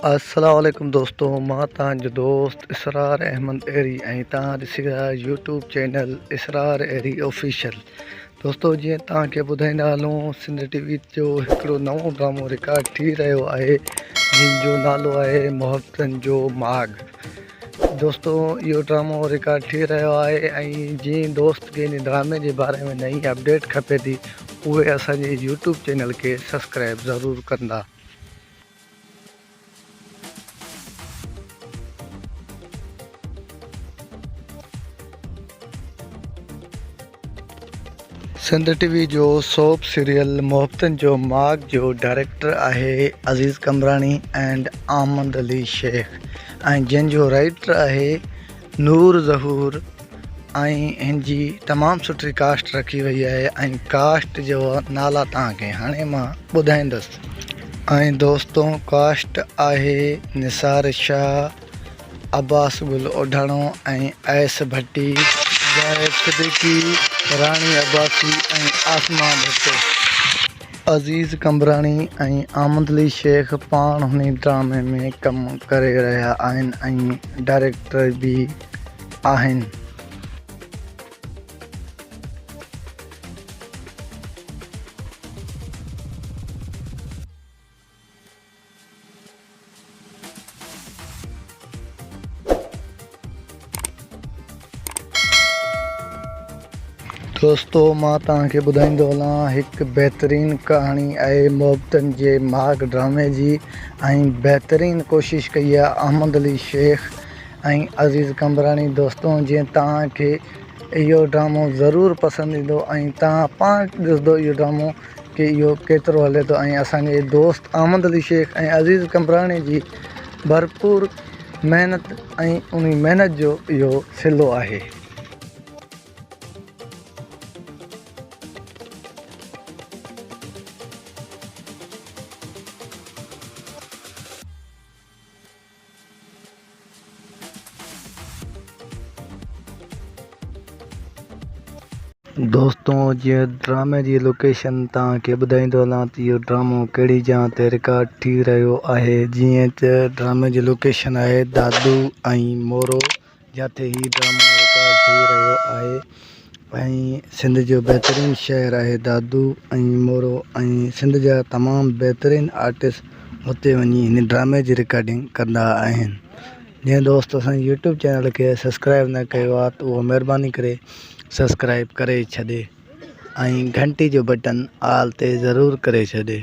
السلام عليڪم دوستو مان توهان جو دوست اسرار احمد اهري ۽ توهان ڏسي رهيا آهيو YouTube channel Israr Ahri official دوستو جيئن توهان کي ٻڌائيندا هلون سنڌ ٽي وي جو هڪڙو نئون ڊرامو رڪارڊ ٿي رهيو آهي جنهن جو نالو آهي محبتن جو ماڳ دوستو اهو ڊرامو رڪارڊ ٿي رهيو آهي ۽ جنهن دوست کي ان ڊرامي جي باري ۾ نئين اپڊيٽ کپي ٿي اهي اسان جي يوٽيوب چينل کي سبسڪرائب ضرور ڪندا. سنڌ ٽي وي جو سوپ سيريل محبتن جو ماڳ جو ڊائريڪٽر آهي عزيز قمبراڻي اينڊ احمد علي شيخ ۽ جنهن جو رائيٽر آهي نور ظهور ۽ هن جي تمام سٺي ڪاسٽ رکي وئي آهي ۽ ڪاسٽ جو نالا توهان کي هاڻي مان ٻڌائيندس ۽ دوستو ڪاسٽ آهي نثار شاهه عباس گل اوڍاڻو ۽ ايس ڀٽي زاهد صديقي راڻي عباسي ۽ عاصمه ڀٽو عزيز قمبراڻي ۽ احمد علي شيخ پاڻ هن ڊرامي ۾ ڪم ڪري رهيا آهن ۽ ڊائريڪٽر به آهن. دوستو مان توهان کي ٻڌائيندو هلان هڪ بهترين ڪهاڻي آهي محبتن جي ماڳ ڊرامي جي ۽ بهترين ڪوشش ڪئي آهي احمد علي شيخ ۽ عزيز قمبراڻي دوستو جيئن توهان کي اهو ڊرامو ضرور پسند ايندو ۽ توهان پاڻ ڏسندو اهو ڊرامو ڪي اهو ڪيترو هلي ٿو ۽ اسان جي دوست احمد علي شيخ ۽ عزيز قمبراڻي جي ڀرپور محنت ۽ انهي محنت جو اهو صلو آهي. دوستو جيئن ڊرامي جي لوڪيشن توهان کي ٻڌائيندو هلان ته اهو ڊرامو ڪهڙي جاء تي رڪارڊ ٿي رهيو آهي جيئن ته ڊرامي جي لوڪيشن آهي دادو ۽ مورو جتي هي ڊرامو رڪارڊ ٿي رهيو آهي ۽ سنڌ جو بهترين شهر آهي دادو ۽ مورو ۽ سنڌ جا تمام بهترين آرٽسٽ اتي وڃي هن ڊرامي جي رڪارڊنگ ڪندا آهن جنهن دوست اسان جي يوٽيوب چينل کي سبسڪرائب نه ڪيو آهي ته اهو مهرباني ڪري سبسڪرائب ڪري ڇڏي ۽ گهنٽي جو بٽن آل تي ضرور ڪري ڇڏي.